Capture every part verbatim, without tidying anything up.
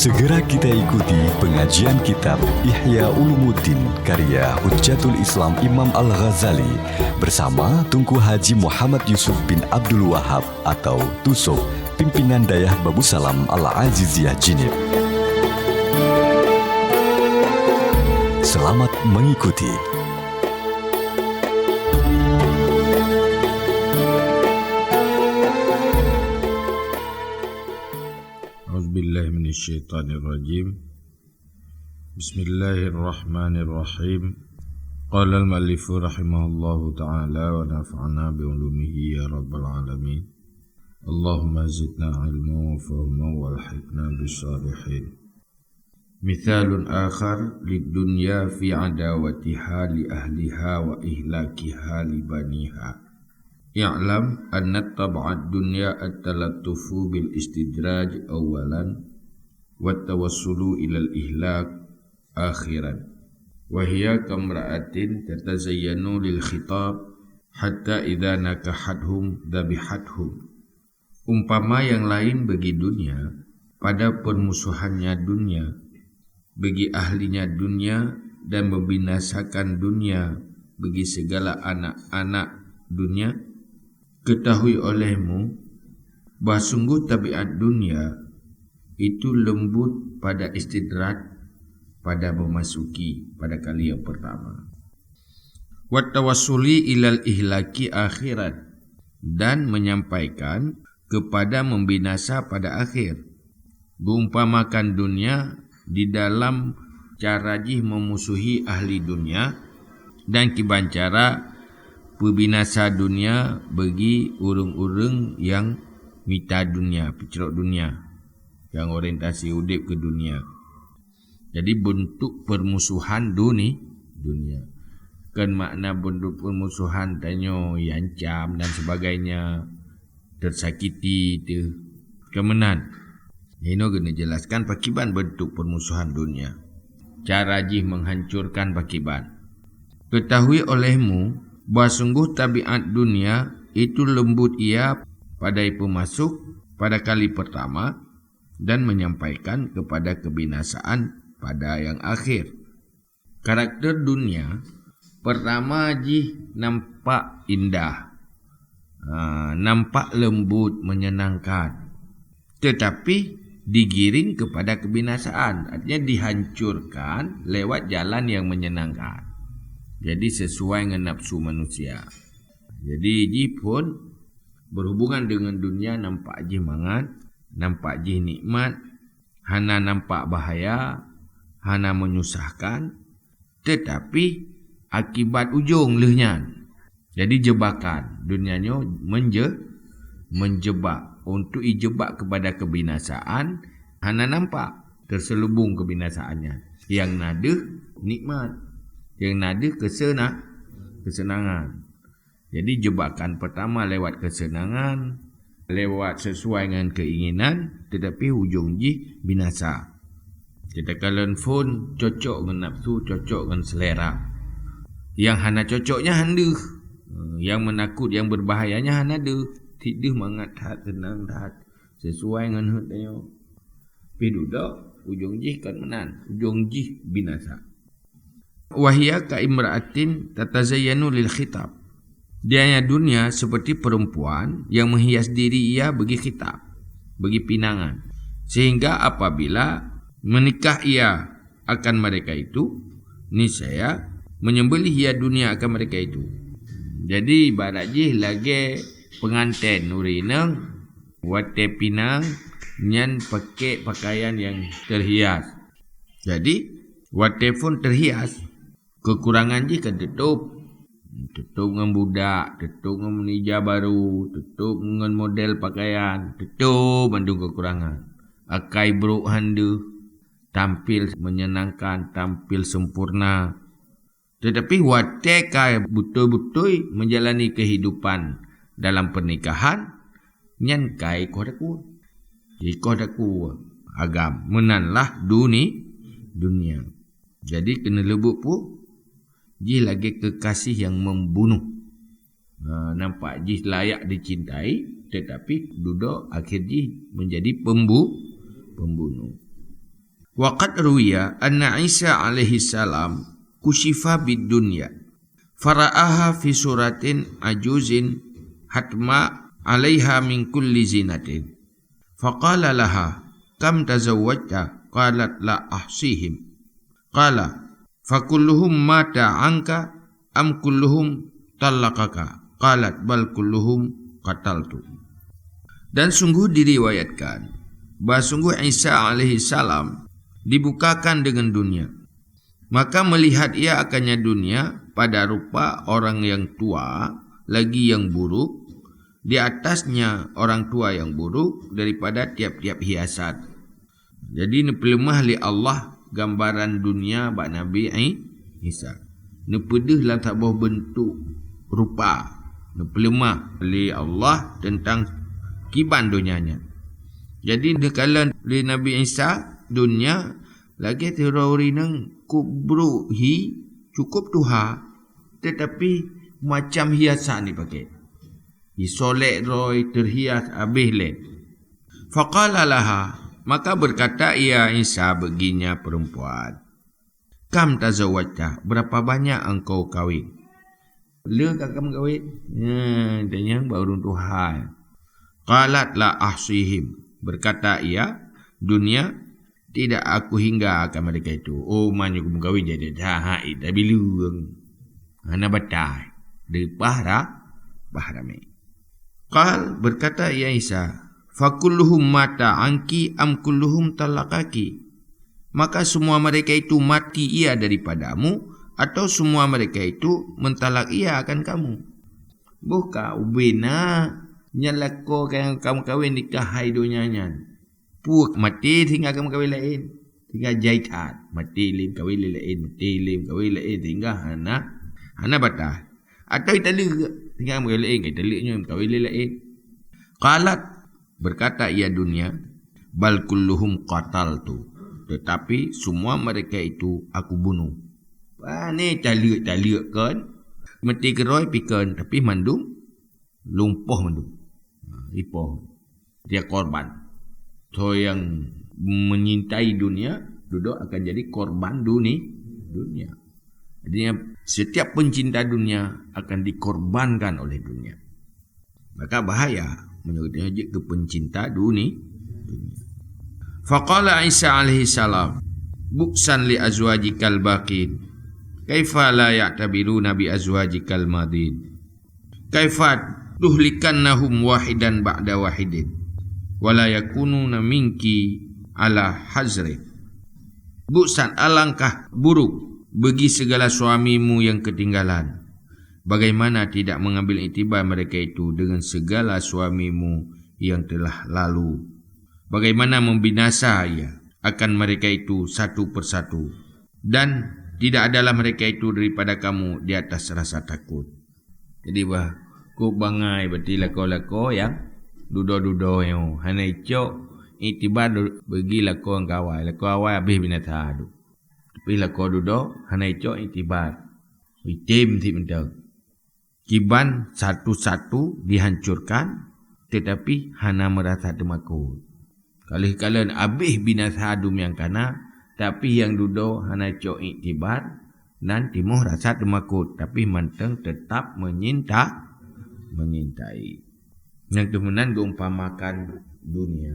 Segera kita ikuti pengajian kitab Ihya Ulumuddin karya Hujjatul Islam Imam Al-Ghazali bersama Tunku Haji Muhammad Yusuf bin Abdul Wahab atau Tusok, pimpinan Dayah Babusalam Al-Aziziyah Jinib. Selamat mengikuti. أعوذ بالله من الشيطان الرجيم. بسم الله الرحمن الرحيم. قال المؤلف رحمه الله تعالى ونفعنا بعلومه يا رب العالمين. اللهم زدنا علما وفهما والحقنا بالصالحين. مثال آخر للدنيا في عداوتها لأهلها وإهلاكها لبنيها. اعلم أن طبع الدنيا التلطف بالاستدراج أولا، والتوصل إلى الإهلاك آخرا، وهي كامرأة تتزين للخطاب حتى إذا نكحتهم ذبحتهم. Umpama nyang laén bagi dunia, pada permusuhannya dunia, bagi ahlinya dunia, dan membinasakan dunia bagi segala anak-anak dunia, ketahui olehmu bahwa sungguh tabiat dunia itu lembut pada istidraj, pada memasuki, pada kali yang pertama. Wattawassuli ilal ihlaki akhiran, dan menyampaikan kepada membinasa pada akhir. Geuumpamakan dunia di dalam cara jih meumusuhi ahli dunia, dan kiban cara peubinasa dunia bagi ureuëng-ureuëng nyang mita dunia, peucrok dunia, nyang orientasi udeb keu dunia. Jadi, beuntuk peurmusuhan duni-, dunia. Kon makna beuntuk peurmusuhan tanyoe iancam dan sebagainya, teusakiti teuh. Kon meunan. Inoe geuneuk jelaskan pakiban beuntuk peurmusuhan dunia. Cara jih menghancurkan pakiban. Ketahui olehmu bahwa sungguh tabiat dunia itu lembut ia pada peumasok pada kali pertama, dan menyampaikan kepada kebinasaan pada yang akhir. Karakter dunia, pertama jih nampak indah, ha, nampak lembut, menyenangkan, tetapi digiring kepada kebinasaan, artinya dihancurkan lewat jalan yang menyenangkan. Jadi sesuai dengan nafsu manusia. Jadi jih phon berhubungan dengan dunia nampak jih mangat, nampak jih nikmat, hana nampak bahaya, hana menyusahkan, tetapi akibat ujong lheueh nyan. Jadi jebakan, dunia nyoe menje-, menjebak, untuk ijebak kepada kebinasaan, hana nampak, terselubung kebinasaan nyan. Nyang na deuh nikmat, nyang na deuh keusena-, keuseunangan. Jadi, jebakan pertama lewat keuseunangan, lewat sesuai ngon keinginan, tetapi ujong jih binasa. Kita kalon phon cocok ngon nafsu, cocok ngon selera. Nyang hana cocok nyan han deuh. Nyang meunakot, nyang beubahaya nyan hana deuh. Cit deuh mangat that, seunang that, sesuai ngon heuet tanyoe. Pih dudoe, ujong jih kon meunan, ujong jih binasa. Wahia ka imra'atin tatazayyanu lil khitab. Dia dunia seperti perempuan yang menghias diri ia bagi khitab, bagi pinangan. Sehingga apabila menikah ia akan mereka itu, niscaya menyembelih ia dunia akan mereka itu. Jadi, ibarat jih lagée penganten ureuëng inong, watée pinang nyan pakai pakaian yang terhias. Jadi, watée phon terhias, kekurangan jih kan teutôb. Teutôb ngon budak, teutôb ngon meunija baru, teutôb ngon model pakaian, teutôb mandum kekurangan. Akai brok han deuh, tampil menyenangkan, tampil sempurna. Tetapi watée ka beutôi-beutôi menjalani kehidupan dalam pernikahan, nyan ka ikoh takue. Ikoh takue agam, meunanlah duni-, dunia. Jadi, keuneuleubeuk peue? Jih lagée kekasih yang membunuh. Ha, nampak jih layak dicintai, tetapi dudoe akhir jih menjadi pembu-, pembunuh. Wa qad ruwiya anna Isa alaihi salam kusyifa bid dunya, fara'aha fi suratin ajuzin hatma alaiha min kulli zinatin. Faqala laha, "Kam tazawwajta?" Qalat, "La ahsihim." Qala, "Fakulluhum mata anka am kulluhum talaqaka?" Qalat, "Bal kulluhum qataltu." Dan sungguh diriwayatkan bahwa sungguh Isa alaihi salam dibukakan dengan dunia. Maka melihat ia akannya dunia pada rupa orang yang tua, lagi yang buruk, di atasnya orang tua yang buruk daripada tiap-tiap hiasan. Jadi, neupeuleumah lé Allah gambaran dunia bak Nabi I-, Isa. Neupeudeuh lam saboh beuntuk rupa. Neupeuleumah lé Allah teuntang kiban donya nyan. Jadi, neukalon lé Nabi Isa dunia lagée sidroe ureuëng nyang keubrok hi, cukup tuha, teutapi macam hiasan jipakée. Jisolek droe, teuhias habéh lé. Faqala laha, maka berkata ia Isa bagi nya perempuan, "Kam tazawwajta, berapa banyak engkau kawin?" Le ka kamu kawin? Nya, dan nyang bak ureuëng tuha. Qalat, "La ahsihim." Berkata ia, dunia, "Tidak aku hingga akan mereka itu." Oh, man nyoe meukawen jadi jahat, eh, tabileueng. Hana batai. Deupah ra-, pah ramé. Qal, berkata ia Isa, "Fakulluhum mata anki am kulluhum talaqaki?" Maka semua mereka itu mati ia daripadamu, atau semua mereka itu mentalak ia akan kamu? Boh ka ubena nyang lakoe nyang ka meukawen nikah hai donya nyan. Peue maté sehingga ka meukawen laén, sehingga jai that. Maté lé meukawen lé laén, maté lé meukawen laén, sehingga hana, hana batai. Atau italeuek, sehingga meukawen laén, ka italeuek nyoe meukawen lé laén. Qalat, berkata ia dunia, "Bal kulluhum qataltu." Tetapi semua mereka itu aku bunuh. Pane taleuek-taleuek kon, meuti keurôi pi kon, tapi mandum lumpoh mandum. Ha, ipoh. Dia korban. Soe nyang menyintai dunia, dudoe akan jadi korban duni-, dunia. Artinya, setiap pencinta dunia akan dikorbankan oleh dunia. Maka bahaya meunyoe geutanyoe jeuet keu pencinta duni-, dunia. Faqala Isa alaihi salam, "Bu'san li azwajikal baqin. Kaifa la ya'tabiruna bi azwajikal madin? Kaifa tuhlikannahum wahidan ba'da wahidin, wa la yakununa minki ala hazri?" Bu'san, alangkah buruk bagi segala suamimu yang ketinggalan. Bagaimana tidak mengambil iktibar mereka itu dengan segala suamimu yang telah lalu? Bagaimana membinasa ia akan mereka itu satu persatu? Dan tidak adalah mereka itu daripada kamu di atas rasa takut. Jadi bah, kok bangai berarti lakoe-lakoe nyang dudoe-dudoe nyoe. Hana icok iktibar du-, bagi lakoe nyang awai. Lakoe awai habéh binasa tu. Tapi lakoe dudoe hana icok iktibar. Item sit mantong. Kiban satu-satu dihancurkan, tetapi hana meurasa teumakot. Ka lheueh kalon habéh binasa dum nyang kana, tapi nyang dudoe hana cok iktibar, nan timoh rasa teumakot, tapi mantong teutap menyinta-, menyintai. Nyang teuh meunan geuumpamakan dunia.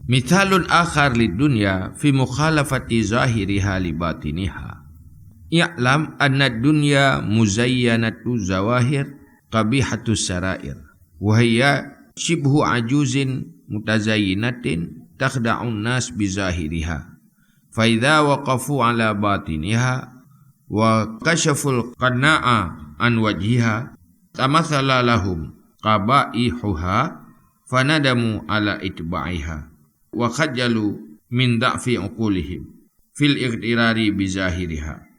Mithalun akhar lid dunya fi mukhalafati zahiriha li batiniha. I'lam anna dunya muzayyanatu zawahir, qabihatu sarair, wa hiya shibhu ajuzin mutazayyinatin takhda'un nas bi zahiriha. Fa idza waqafu ala batiniha wa kashaful qana'a an wajhiha, tamathala lahum qaba'ihuha, fanadamu ala itba'iha, wa khajjalu min dha'fi uqulihim fil iqtirari bi zahiriha.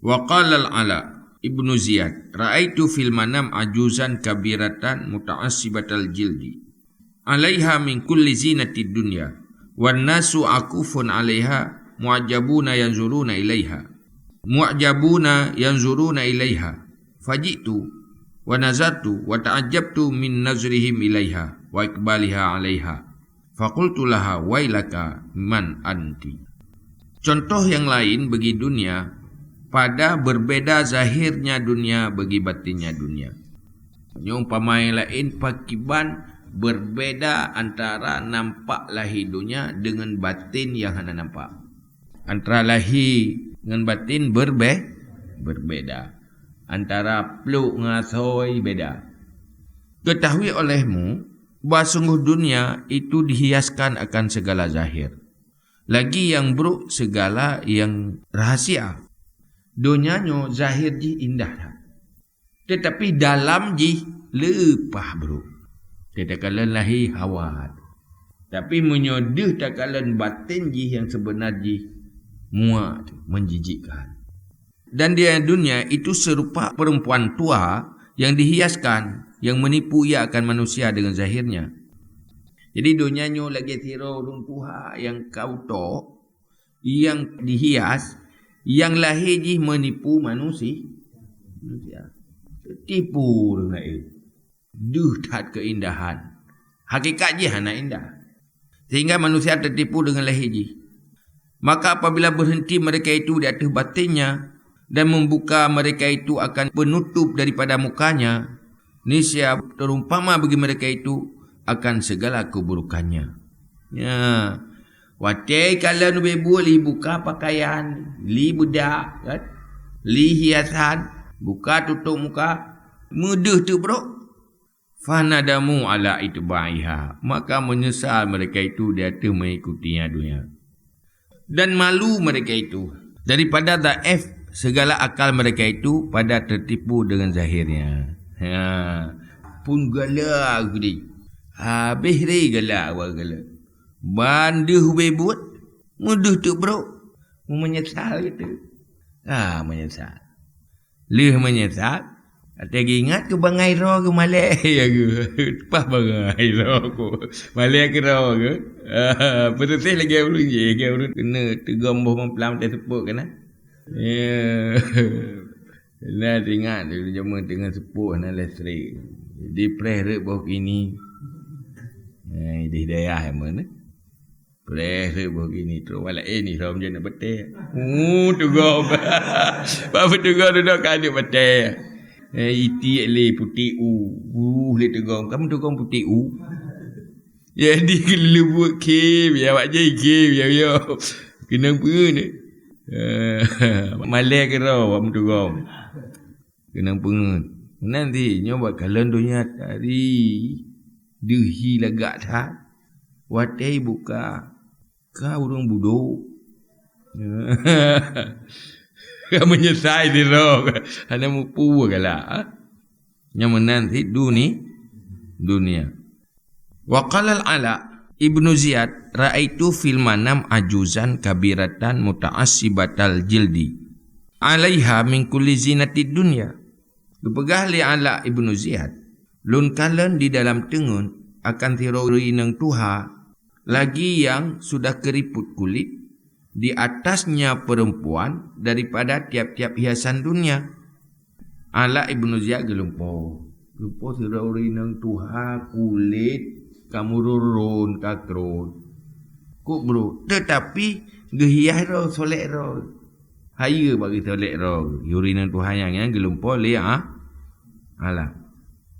Wa qala al-Ala ibnu Ziyad, "Ra'aitu fil manam ajuzan kabiratan muta'assibatal jildi, 'alaiha min kulli zinatid dunya, wan nasu akufun 'alaiha mu'ajjabuna yanzuruna ilaiha, mu'ajjabuna yanzuruna ilaiha. Faji'tu wa nazartu wa ta'ajjabtu min nazrihim ilaiha wa iqbaliha 'alaiha. Faqultu laha, "Wailaka, man anti?" Contoh yang lain bagi dunia, pada berbeda zahirnya dunia bagi batinnya dunia. Nyoe umpama nyang laén, pakiban berbeda antara nampak lahé donya dengan batin yang hana nampak. Antara lahé ngon batin berbe-, berbeda. Antara plôk ngon asoe beda. Ketahui olehmu bahwa sungguh dunia itu dihiaskan akan segala zahir, lagi yang buruk segala yang rahasia. Donya nyoe zahir jih indah that, tetapi dalam jih leupah brok. Takalon lahé hawa, tapi meunyoe deuh takalon batin jih nyang seubeuna jih, muak tu, menjijikkan. Dan di dunia itu serupa perempuan tua yang dihiaskan, yang menipu ia akan manusia dengan zahirnya. Jadi donya nyoe lagée sidroe ureuëng tuha nyang ka utok, nyang dihias, nyang lahé jih menipu manusi-, manusia. Tertipu ureuëng laén. Deuh that keuindahan. Hakikat jih hana indah. Sehingga manusia tertipu dengan lahé jih. Maka apabila berhenti mereka itu di atas batinnya dan membuka mereka itu akan penutup daripada mukanya, niscaya terumpama bagi mereka itu akan segala keburukannya. Ya, watée kalon ubé buet, li buka pakaian, li beudak, kan? Li hiasan, buka tutup muka, meudeuh teubrok. Fanadamu ala itbaiha, maka menyesal mereka itu di atas mengikutinya dunia. Dan malu mereka itu. Daripada dhaif segala akal mereka itu pada tertipu dengan zahirnya. Ha, pun gala geude. Habéh ré gala awak gala. Ban deuh ubé buet, meudeuh teubrok. Meunyeusal gitu. Ah, meunyeusal. Lheueh meunyeusal, watée geuingat keu bangai droe geuh malée, ya geuh. Pah bangai droe ku. Malée keu droe geuh. Ah, peureuteh lagée ureuëng jih, lagée ureuëng keuneuk teugom boh mamplam teuh seupôt keunan. Ya. Nah, teuingat dulu jameun teungoh seupôt hana listrik. Dipreh rot boh kini. Nah, di dayah mana? Preh rot boh kini, trok wala, eh, ni rom je nak beutée. Uh, tugom. Bak beutugom dudok ka aneuk beutée. Eh, itiek lé putéh u. Uh, lé tugom. Kamu tugom putéh u. Jadi, leubuet khém, ya, awak jai khém, ya, ya. Keunong peue ni? Eh, malée keudroe, awak meutugom. Keunong peungeut. Meunan cit, nyoe bak kalon donya tadi deuh hi lagak that. Watée buka, ka ureuëng budok. Ka meunyeusai sidroe, hana mupu galak. Nyoe meunan cit duni-, dunia. Wa qala Al-Ala ibnu Ziyad, "Ra'aitu fil manam ajuzan kabiratan muta'assibatal jildi, 'alaiha min kulli zinatid dunya." Geupeugah lé Ala ibnu Ziyad, "Lôn kalon di dalam teungeut akan sidroe ureuëng inong tuha, lagi nyang sudah keuriput kulét, di atasnya perempuan daripada tiap-tiap hiasan dunia." Ala ibnu Ziyad geulumpo. Lumpo sidroe ureuëng inong tuha kulét ka meururon, ka krot. Kok bro, tetapi geuhias droe, solek droe. Hayeue bak geusolek droe. Ureuëng inong tuha nyang nyan geulumpo lé, ah, Ala.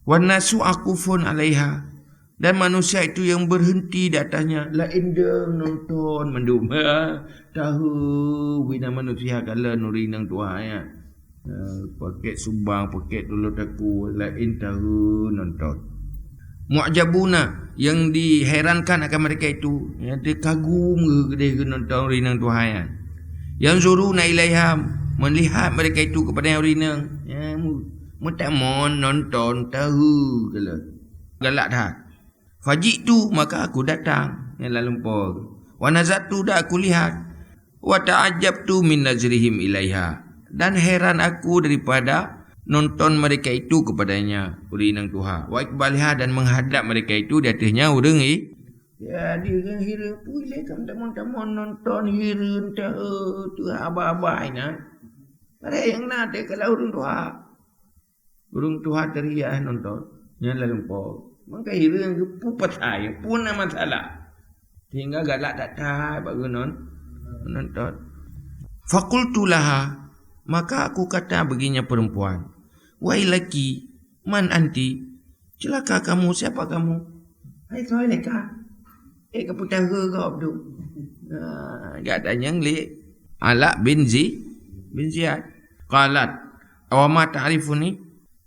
"Wan nasu akufun 'alaiha." Dan manusia itu yang berhenti di atasnya, laén dong nonton mandum. Ha, tahu bina manusia kalon ureuëng inong tuha nyan. Ha, pakét subang, pakét tulông takue, laén tahu nonton. Mu'jabuna, yang diherankan akan mereka itu, ya, teukagum geuh keudeh geuh nonton ureuëng inong tuha nyan. Yanzuruna 'ilaiha, melihat mereka itu kepada ureuëng inong, ya, mu-, meutamong nonton tahu kalon. Galak that. Faji'tu, maka aku datang, nyan lam lumpo. Wa nazartu, dan aku lihat. Wa ta'ajjabtu min nazrihim 'ilaiha, dan heran aku daripada nonton mereka itu kepadanya, ureuëng inong tuha. Wa iqbaliha, dan menghadap mereka itu di atasnya ureuëng i-, jadi ureuëng hireuen pun lé, kan tamong-tamong nonton hireuen, tahu tu haba-haba inan. Padahai nyang na teuh kalon ureuëng tuha. Ureuëng tuha teuria nonton, nyan lam lumpo. Maka hireuen geupeue pasai, peue na masalah. Sehingga galak that-that bak geunon, nonton. Faqultu laha, maka aku kata baginya perempuan, "Wailaki, man anti? Celaka kamu, siapa kamu?" Hai soe lé ka? Eh, ka peutahe gob tu. Ha, gata nyang lé Ala bin Zi-, bin Ziyad. Qalat, "Awa ma ta'rifuni?"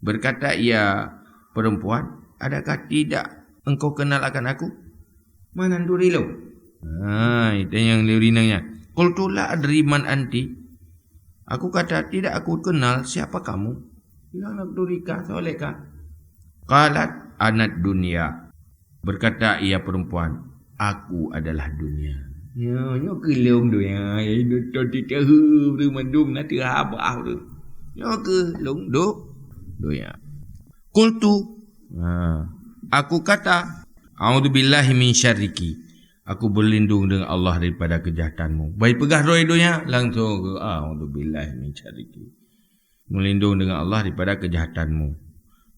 Berkata ia perempuan, "Adakah tidak engkau kenal akan aku?" Mana duri lo? Hai, tanyong lé ureueng inong nyan. Qultu la adri man anti. Aku kata, "Tidak aku kenal siapa kamu." Bilang nak duri ka, soe lé ka. Qalat, "Anad dunya." Berkata ia perempuan, "Aku adalah dunia." Ya, nyoe keu lôn dunia. Ya, nonton titahu mandum na teuhabah tu. Nyoe keu lôn du-, dunia. Qultu, ha, aku kata, "A'udzubillahi min syarriki." Aku berlindung dengan Allah daripada kejahatanmu. Bai peugah droe dunia, langsung ke, "A'udzubillahi min syarriki." Melindung dengan Allah daripada kejahatanmu.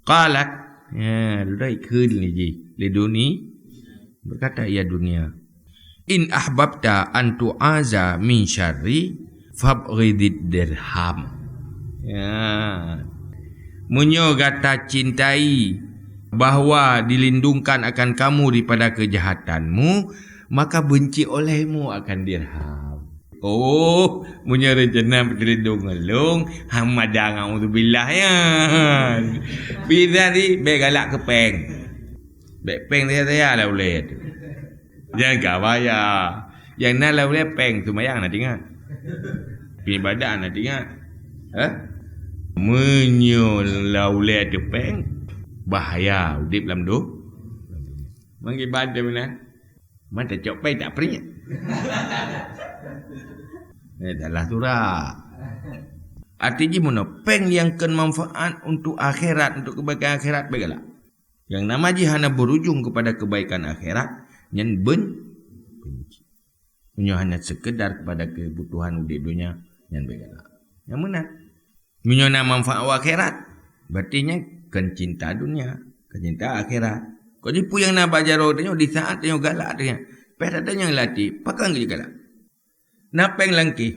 Qalat, ya, droe kheun lé jih, lé duni, berkata ia dunia, "In ahbabta an tu'aza min syarri, fabghidid dirham." Ya. Meunyoe gata cintai bahwa dilindungkan akan kamu daripada kejahatanmu, maka benci olehmu akan dirham. Oh, meunyoe rencana peuteulindong ngon lôn, hana mada ngon auzubillah nyan. Bisa di, bèk galak keu péng. Bèk péng saya-saya lah ulèe tu. Jangan ka baya. Nyang na lam ulèe péng seumayang na teuingat. Ibadat na teuingat. Hah? Meunyoe lam ulèe teu péng, bahaya udép lam do-, manggé ban teu meunan. Man tacok péng tak peuingat. Eh, dalah surat. Arti jih meunoe, péng nyang keu manfaat untuk akhirat, untuk kebaikan akhirat, bèk galak. Nyang nama jih hana berujung kepada kebaikan akhirat, nyan ben-, benci. Meunyoe hanya sekedar kepada kebutuhan udép donya, nyan bèk galak. Nyang meunan. Meunyoe na manfaat u akhirat, berarti nyan kon cinta dunia, kon cinta akhirat. Kon jih peue nyang na bak jaroe tanyoe di saat tanyoe galak tanyoe. Pèh that nyang lam até, pakon keu jih galak. Na péng lam kéh,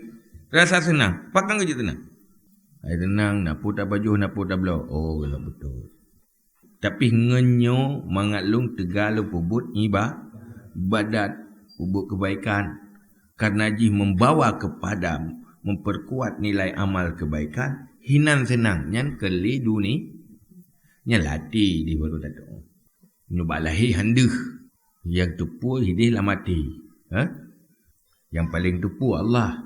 rasa seunang, pakon keu jih seunang. Hai seunang, na peue tapajoh, na peue tabloe. Oh, galak beutôi. Tapi ngon nyoe mangat lôn teuga lôn peubuet iba-, ibadat, peubuet keubaikan, karena jih membawa kepada memperkuat nilai amal kebaikan, hinan seunang nyan keu lé duni-, nyan lam até di baru tatu'oh. Nyoe bak lahé han deuh, nyang teupeu hidéh lam até. Ha? Nyang paleng teupeu Allah.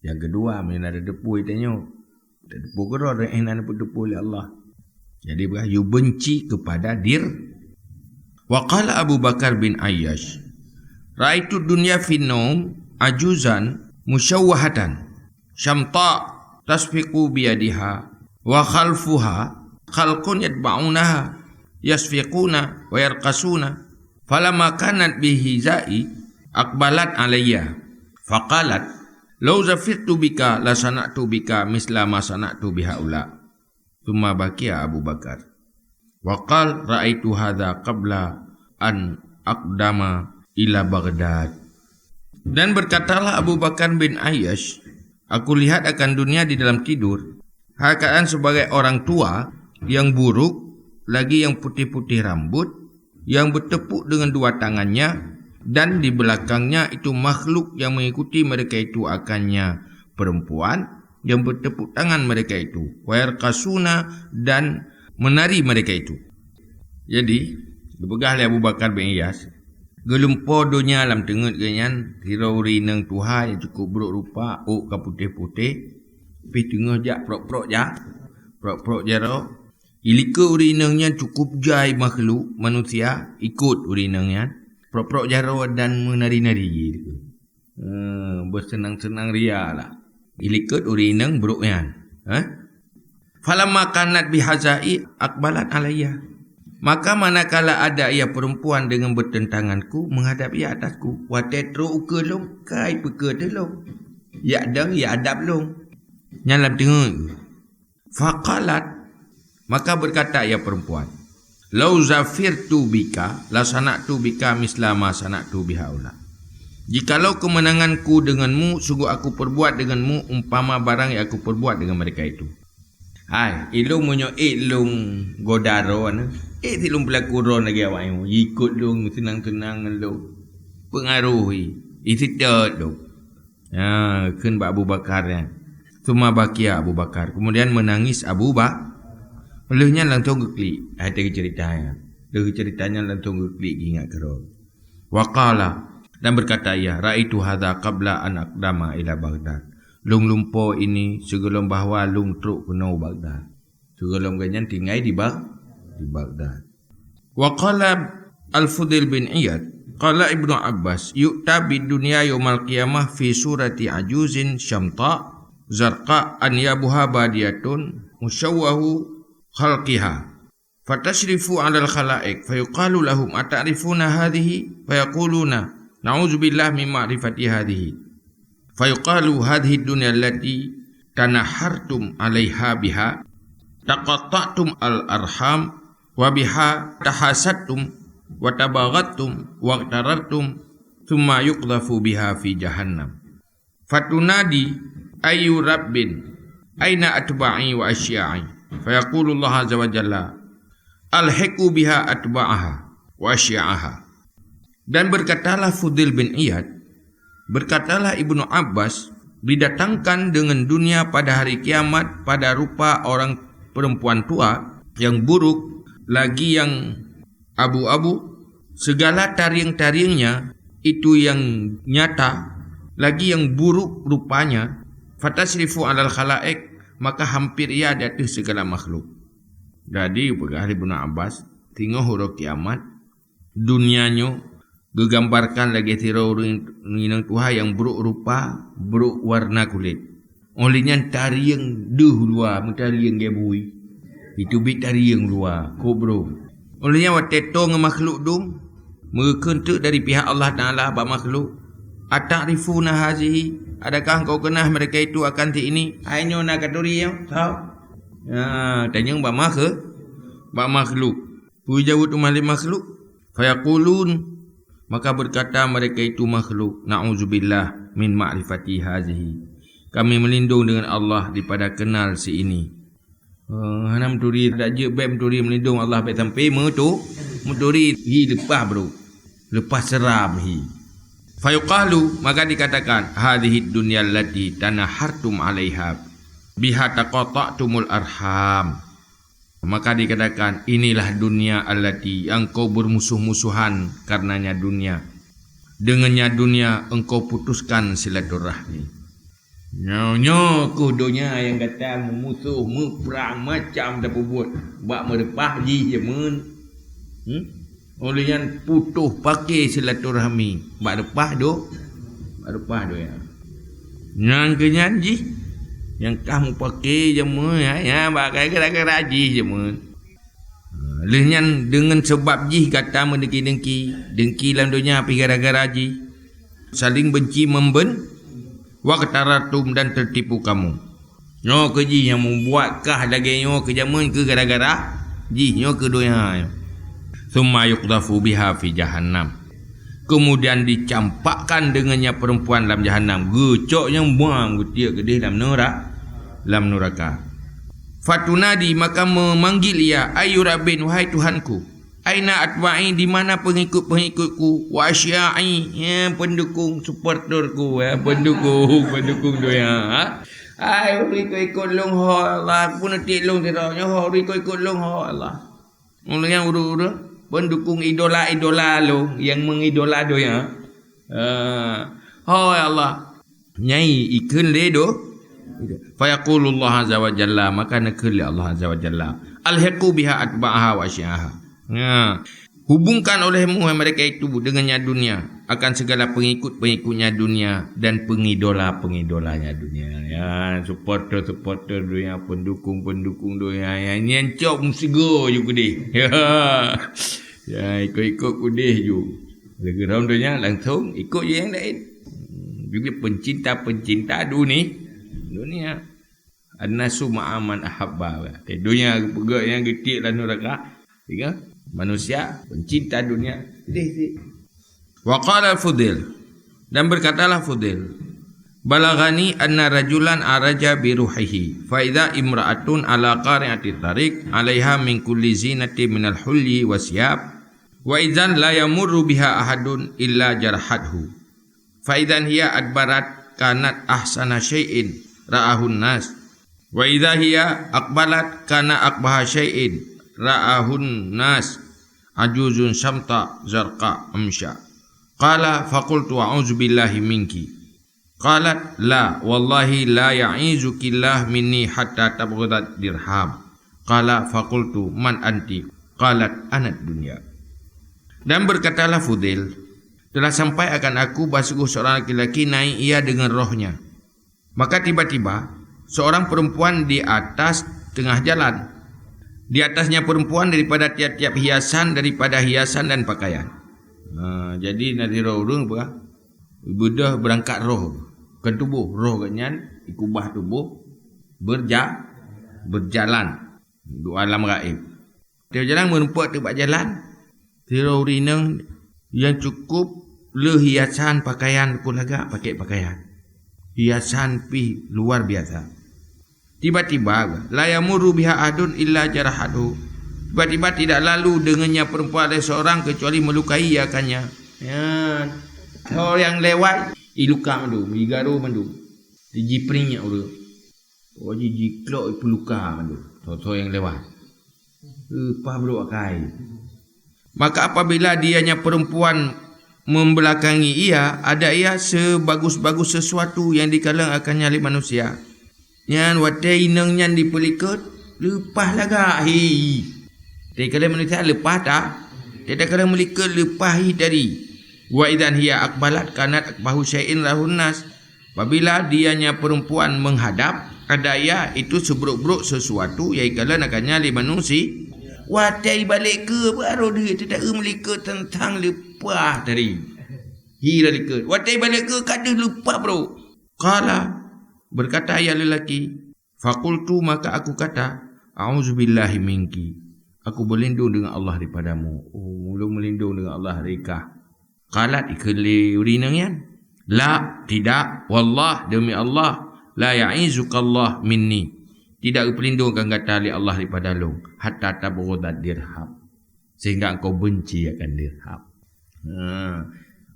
Nyang keudua, meunyoe na teupeu tanyoe, teupeu keudroe, eh, na teupeu lé Allah. Jadi, bah, you benci kepada dir-, wa qala Abu Bakar bin Ayyash, "Ra'aitu dunya fi naum ajuzan musyawwahatan, syamta tasfiqu biyadiha, wa khalfuha khalqun yatba'unaha, yasfiquna wa yarqasuna." Falamma kanat bihizai, aqbalat alayya. Faqalat, "Lau zafiqtu bika, la sana'tu bika misla ma sana'tu bihaula." Tsumma bakiya Abu Bakar. Wa qal, "Ra'aitu hadza qabla an aqdama ila Baghdad." Dan berkatalah Abu Bakar bin Ayyash, "Aku lihat akan dunia di dalam tidur, ha, keadaan sebagai orang tua yang buruk, lagi yang putih-putih rambut, yang bertepuk dengan dua tangannya, dan di belakangnya itu makhluk yang mengikuti mereka itu akannya, perempuan yang bertepuk tangan mereka itu, wa yarqasuna, dan menari mereka itu." Jadi, geupeugah lé Abu Bakar bin Iyas, geulumpo donya lam teungeut geuh nyan, sidroe ureueng inong tuha nyang cukup brok rupa, ôk ka putéh-putéh, pih teungoh jak prok-prok ja-, prok-prok jaroe. Ilikot ureueng inong nyan cukup jai makhluk manusia, ikot ureueng inong nyan, prok-prok jaroe dan meunari-nari. Eh, beuseunang-seunang ria lah. Ilikot ureueng inong brok nyan. Eh? "Falamma kanat bihazai aqbalat alayya." Maka manakala ada ia perempuan dengan bertentanganku menghadap ia atasku, watée trok ukeue lôn, kai peue keu lôn. Yak dong, yak adab lôn. Nyan lam teungeut. Faqalat, maka berkata ia perempuan, "Lau zafirtu bika, la sana'tu bika misla ma sana'tu bihaula." Jikalau keumeunanganku deungonmu, sungguh aku peubuat deungonmu umpama barang nyang aku peubuat deungon mereka itu. Hai, ilôn meunyoe ék lôn goda droe, ék sit lôn peulaku droe lagée awak nyoe, jikot lôn, seunang-seunang ngon lôn. Peungaroh i, iseutôt lôn. Ya, kheun bak Abu Bakar nyan. Tsumma bakia Abu Bakar. Kemudian menangis Abu Ba-, lheueh nyan langsung geuklik. Hai, teuka ceurita nyan. Lheueh ceurita nyan langsung geuklik geuingat keudroe. Wa qala, dan berkata ia, "Ra'aitu hadza qabla an aqdama ila Baghdad." Lôn lumpo ini sigohlom bahwa lôn trok keunoe u Baghdad. Sigohlom gobnyan tinggai di Bag-, di Baghdad. Wa qala Al-Fudhail bin Iyad, qala Ibnu Abbas, "Yu'ta bid dunya yaumal qiyamah fi surati ajuzin syamta zarqa anyabuha badiyatun musyawwahu khalqiha. Fatashrifu 'alal khalaiq, fayuqalu lahum, 'Ata'rifuna hadhihi?' Fayaquluna, 'Na'udzubillah min ma'rifati hadhihi.' Fayuqalu, 'Hadhihi dunya allati tanahartum 'alaiha biha taqatta'tum al-arham wa biha tahasadtum wa tabaghadtum wa iqtarartum, tsumma yuqdhafu biha fi jahannam. Fatunadi, 'Ayyu rabbin, aina atba'i wa asya'i?' Fayaqulu Allah azza wa jalla, 'Alhiqu biha atba'aha wa asya'aha.'" Dan berkatalah Fudhail bin Iyad, berkatalah Ibnu Abbas, didatangkan dengan dunia pada hari kiamat pada rupa orang perempuan tua yang buruk, lagi yang abu-abu, segala tarieng-tariengnya itu yang nyata, lagi yang buruk rupanya, fatashrifu 'alal khalaiq, maka hampir ia di ateueh segala makhluk. Jadi, peugah Ibnu Abbas, singoh uroe kiamat, dunia nyoe geugambarkan lagée sidroe ureuëng inong tuha nyang brok rupa, brok warna kulét. Óh lheueh nyan tarieng deuh luwa, meutarieng lagée bui. Itu bit tarieng luwa, kobro. Óh lheueh nyan watée toe ngon makhluk dum, meukheun teuk dari pihak Allah Taala bak makhluk, "Ata'rifuna hazihi? Adakah engkau kenal mereka itu akan si ini?" Hai nyoe na katuri nyoe, tau? Nah, tanyong bak makhe-, bak makhluk. Peue jaweueb teuma lé makhluk? Fayaqulun, maka berkata mereka itu makhluk, "Na'udzubillah min ma'rifati hazihi." Kami melindung dengan Allah daripada kenal si ini. Eh, hana meuturi, dak jeuet bék meuturi, melindung Allah bék sampai meutu-, meuturi, hi leupah brok. Leupah seram hi. Fayuqalu, maka dikatakan, "Hadhihi dunya allati tanahartum 'alaiha biha taqata'tumul arham." Maka dikatakan, "Inilah dunia allati engkau bermusuh-musuhan karenanya dunia. Dengannya dunia engkau putuskan silaturahmi." Nyoe, nyoe keuh donya nyang gata meumusoh, meuprang, macam tapeubuet bak meureupah jih jameun. Hmm? Óh lheueh nyan putôh paké silaturahmi bak reupah do-, bak reupah donya. Nyan keuh nyan jih nyang kah meupaké jameun, ya, ya, bak gara-gara jih jameun. Ha, lheueh nyan deungon sabab jih gata meudengki-dengki, dengki lam donya pih gara-gara jih, saling benci memben-, waqtarartum dan tertipu kamu. Nyoe keuh jih nyang membuat kah lagée nyoe keu jameun keuh gara-gara jih nyoe keu donya nyoe. Tsumma yuqdhafu biha fi jahannam. Kemudian dicampakkan dengannya perempuan lam jahanam. Geucok nyang buang geutiek keudeh lam neura-, lam nuraka. Fatunadi, maka memanggil ia, "Ayyu rabbin, wahai Tuhanku, aina atba'i, di mana pengikut-pengikutku, wa asya'i, ya, pendukung, supporterku, ya, pendukung, pendukung donya, ha? Ai, ureuëng ikut-ikut lôn ho Allah, peuneutiek lôn sidroe nyoe ho, ureuëng ikut-ikut lôn ho Allah." Ulôn nyang ureuëng-ureuëng pendukung idola-idola lôn nyang mengidola donya. Ah, ho ya Allah. Nyai ikheun lé do. Fayaqulullah azza wa jalla, maka neukheun lé Allah azza wa jalla, "Alhiqu biha atba'aha wa asyaha." Ya. Hubungkan olehmu, hai mereka itu, dengannya dunia, akan segala pengikut-pengikutnya dunia dan pengidola-pengidolanya dunia. Ya, supporter-supporter dunia, pendukung-pendukung dunia, ya, nyan cok meusigo ju keudeh. Ya. Ya, ikut-ikut keudeh ju. Lagi dalam dunia langsung ikut je yang lain. Jadi pencinta-pencinta duni-, dunia. An-nasu ma'a man ahabba. Di dunia geupeugah nyang geutiek lam nuraka. Tiga. Manusia pencinta dunia, sedih cit. Wa qala Fudail, dan berkatalah Fudail, "Balaghani anna rajulan araja bi ruhihi, fa idza imra'atun ala qari'ati tariq, alaiha min kulli zinatin minal hulyi wa siyab, wa idzan la yamurru biha ahadun illa jarahathu. Fa idzan hiya adbarat kanat ahsana syai'in ra'ahun nas, wa idza hiya aqbalat kana aqbaha syai'in ra'ahun nas, ajuzun samta zarqa amsya." Qala faqultu, "A'udzu billahi minki." Qalat, "La, wallahi la ya'izukillah minni hatta tabghudat dirham." Qala faqultu, "Man anti?" Qalat, "Anad dunya." Dan berkatalah Fudail, "Telah sampai akan aku bahwa sungguh seorang laki-laki naik ia dengan rohnya. Maka tiba-tiba, seorang perempuan di atas tengah jalan. Di atasnya perempuan daripada tiap-tiap hiasan, daripada hiasan dan pakaian." Ha, jadi na sidroe ureueng peugah, ibeudôh beurangkat roh, kon tuboh, roh geuhnyan ikubah tuboh, beurja-, beurjalan di alam gaib. Di jalan, meurumpok teuk bak jalan, sidroe ureueng inong nyang cukup le hiasan pakaian, kon lagak pakai pakaian. Hiasan pih luar biasa. Tiba-tiba, la yamurru biha ahadun illa jarahathu. Tiba-tiba tidak lalu dengannya perempuan ada seorang kecuali melukai ia akannya. Ya, ho nyang lewat, iluka mandum, igaru mandum. Jipring ureueng. Oh, ji-, jiklok ipeuluka mandum. Tho-tho nyang lewat. Leupah brok akai. Maka apabila dianya perempuan membelakangi ia, ada ia sebagus-bagus sesuatu yang dikalon akannya lé manusia. Nyan watée inong nyan jipeulikot, leupah lagak hi. Takalon manusia leupah ta, takalon meulikot leupah hi tadi. Wa idzan hiya aqbalat kanat aqbahu syai'in ra'ahun nas. Apabila dianya perempuan menghadap, ada ia itu sebrok-brok sesuatu yang ikalon akannya lé manusia. Watée ibalek keue baru dia tidak meulikot teuntang leupah tadi. Hi lalikot. Watée ibalek keue ka deuh leupah brok. Qala, berkata ia lelaki, faqultu, maka aku kata, "A'udzubillahi minki." Aku berlindung dengan Allah daripadamu. Oh, ulôn meulindong dengan Allah dari kah. Qalat, ikheun lé ureueng inong nyan, "La, tidak, wallah, demi Allah, la ya'izzukallah minni. Tidak geupeulindong akan gata lé Allah daripada lôn, hatta tabghudad dirham, sehingga engkau benci akan dirham." Ha,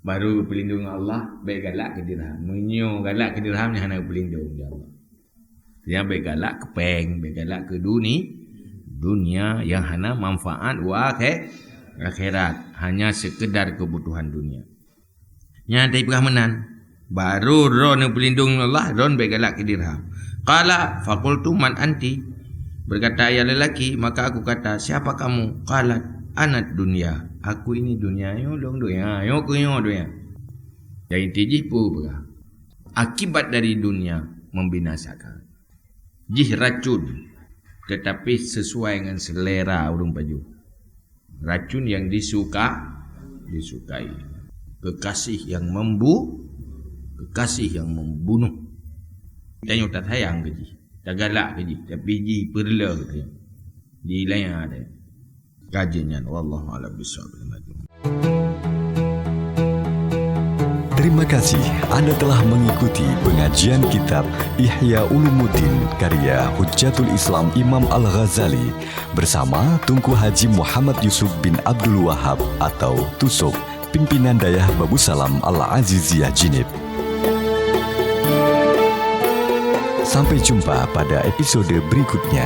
baru geupeulindong Allah, bèk galak keu dirham. Meunyoe galak keu dirham, nyan hana geupeulindong lé Allah. Nyang bèk galak keu péng, bèk galak keu duni-, dunia nyang hana manfaat u akhé-, akhirat, hanya sekedar kebutuhan dunia. Nyan teupeugah meunan, baru droeneuh peulindong Allah, droeneuh bèk galak keu dirham. Qala, faqultu, "Man anti?" Berkata ia lelaki, maka aku kata, "Siapa kamu?" Qalat, "Anad dunya." Aku ini dunia, nyoe lôn dunia, nyoe keuh nyoe dunia. Jadi inti jih peue peugah? Akibat dari dunia membinasakan. Jih racun, tetapi sesuai ngon selera ureueng pajoh. Racun yang disuka, disukai. Kekasih yang membu-, kekasih yang membunuh. Tanyoe tasayang keu jih, tagalak keu jih, tapi jih peureuleueh keu tanyoe. Jilaya deh. Kaji nyan, wallahu a'lam bishawab. Terima kasih Anda telah mengikuti pengajian kitab Ihya Ulumuddin karya Hujjatul Islam Imam Al-Ghazali bersama Tunku Haji Muhammad Yusuf bin Abdul Wahab atau Tusok, pimpinan Dayah Babusalam Al-Aziziyah Jinib. Sampai jumpa pada episode berikutnya.